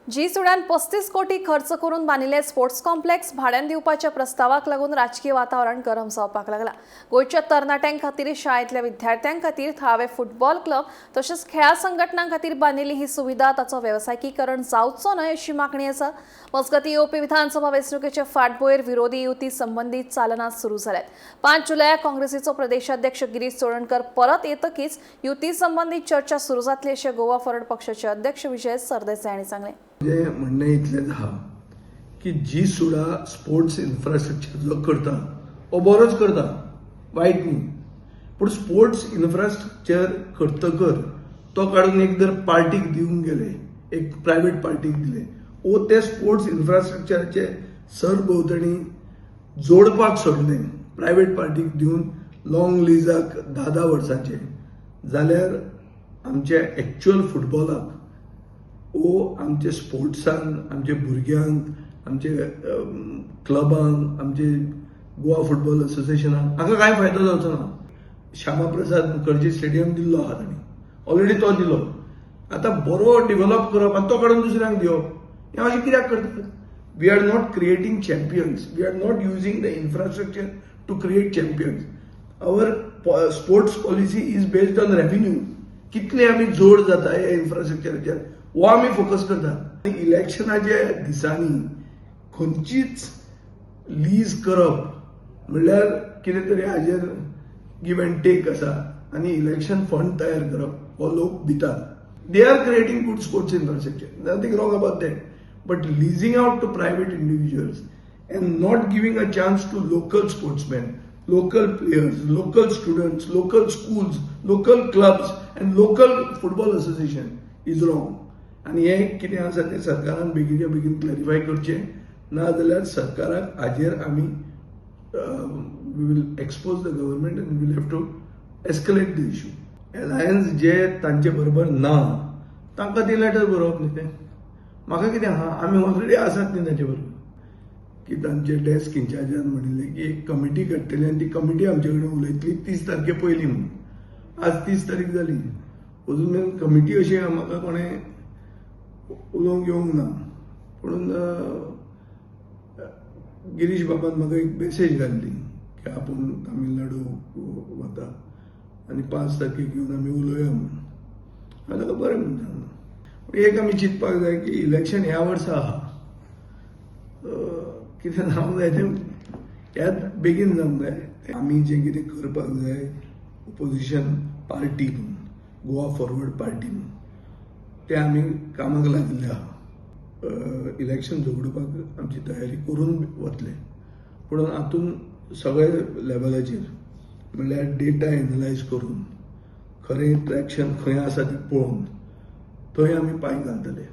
जी सुडान 35 कोटी खर्च करून बांदिल्ले स्पोर्ट्स कॉम्प्लेक्स भाड्यान दिवपाच्या प्रस्तावाक लागून राजकीय वातावरण गरम जावपाक लागला. गोंयच्या तरणाट्यां खातीर, शाळेंतल्या विद्यार्थ्यां खातीर, थळावे फुटबॉल क्लब तशेंच खेळां संघटनां खातीर बांदिल्ली ही सुविधा, ताचो वेवसायीकरण जावचो न्हय अशी मागणी आसा. मजगतीं, येवपी विधानसभा वेंचणुकेचे फाटभुंयेर विरोधी युती संबंदीत चालना सुरू जाल्यात. 5 जुलयाक काँग्रेसीचो प्रदेशाध्यक्ष गिरीश चोडणकर परत येतकीच युती संबंदीत चर्चा सुरू जातली अशें गोवा फॉरवर्ड पक्षाचे अध्यक्ष विजय सरदेसाय हांणी सांगलें. म्हणजे म्हणणें इतलेंच आहा की जी सुडा स्पोर्ट्स इन्फ्रास्ट्रक्चर जो करता हो बरोच करता, वायट न्ही. पूण स्पोर्ट्स इन्फ्रास्ट्रक्चर करतकर तो काडून एक जर पार्टीक दिवंक गेले, एक प्रायवेट पार्टीक दिले वो ते स्पोर्ट्स इन्फ्रास्ट्रक्चराचे सरभोंवतणी जोडपाक सोडले प्रायवेट पार्टीक दिवन लॉंग लिजाक 10-10 वर्सांचे, जाल्यार आमच्या एक्च्युअल फुटबॉलाक वो आमचे स्पोर्ट्सान, आमच्या भुरग्यांक, आमचे क्लबांक, आमचे गोवा फुटबॉल असोसिएशनाक हाका कांय फायदो जावचो ना. श्यामा प्रसाद मुखर्जी स्टेडियम दिल्लो आहा तांणी ऑलरेडी, तो दिलो. आतां बरो डेव्हलप करप आनी तो काडून दुसऱ्यांक दिवप, हें अशें कित्याक करतात? We are not creating champions. We are not using the infrastructure to create champions. Our sports policy is based on revenue. कितले आमी जोड जाता ह्या इन्फ्रास्ट्रक्चराचेर हो आमी फोकस करता. इलेक्शनाच्या दिसांनी खंयचीच लीज करप म्हणल्यार कितें तरी हाजेर गिव अँड टेक आसा आनी इलेक्शन फंड तयार करप हो लोक दितात. They are creating good sports infrastructure, nothing wrong about that, but leasing out to private individuals and not giving a chance to local sportsmen, local players, local students, local schools, local clubs and local football association is wrong. आनी हें कितें आसा तें सरकारान बेगीनच्या बेगीन clarify करचें, ना जाल्यार सरकाराक हाजेर आमी we will expose the government and will have to escalate the issue. Alliance जे तांचे बरोबर ना तांकां ती लेटर बरोवप न्ही तें. म्हाका कितें आहा, आमी ऑलरेडी आसात न्ही तांचे बरोबर. की तांचे डेस्क इन्चार्जान म्हणिल्लें की एक कमिटी काडटली आनी ती कमिटी आमचे कडेन उलयतली 30 तारखे पयलीं म्हणून. आज 30 तारीख जाली, अजून मेरेन कमिटी अशी म्हाका कोणें उलोवंक येवंक ना. पुणून गिरीश बाबान म्हाका एक मेसेज घाल्ली की आपूण तामिळनाडू वता आनी 5 तारखेक येवन आमी उलोवया म्हणून. हांवें ताका बरें म्हणून सांगलां. पूण एक आमी चिंतपाक जाय की इलेक्शन ह्या वर्सा आहा, कितें जावंक जाय तें ह्यात बेगीन जावंक जाय. आमी जें कितें करपाक जाय ओपोजिशन पार्टी म्हणून, गोवा फॉरवर्ड पार्टी म्हणून, तें आमी कामाक लागिल्ले आहा. इलेक्शन झगडपाक आमची तयारी करून वतले, पूण हातून सगळे लेवलाचेर म्हणल्यार डेटा एनलायज करून खरें ट्रॅक्शन खंय आसा तें पळोवन थंय आमी पांय घालतले.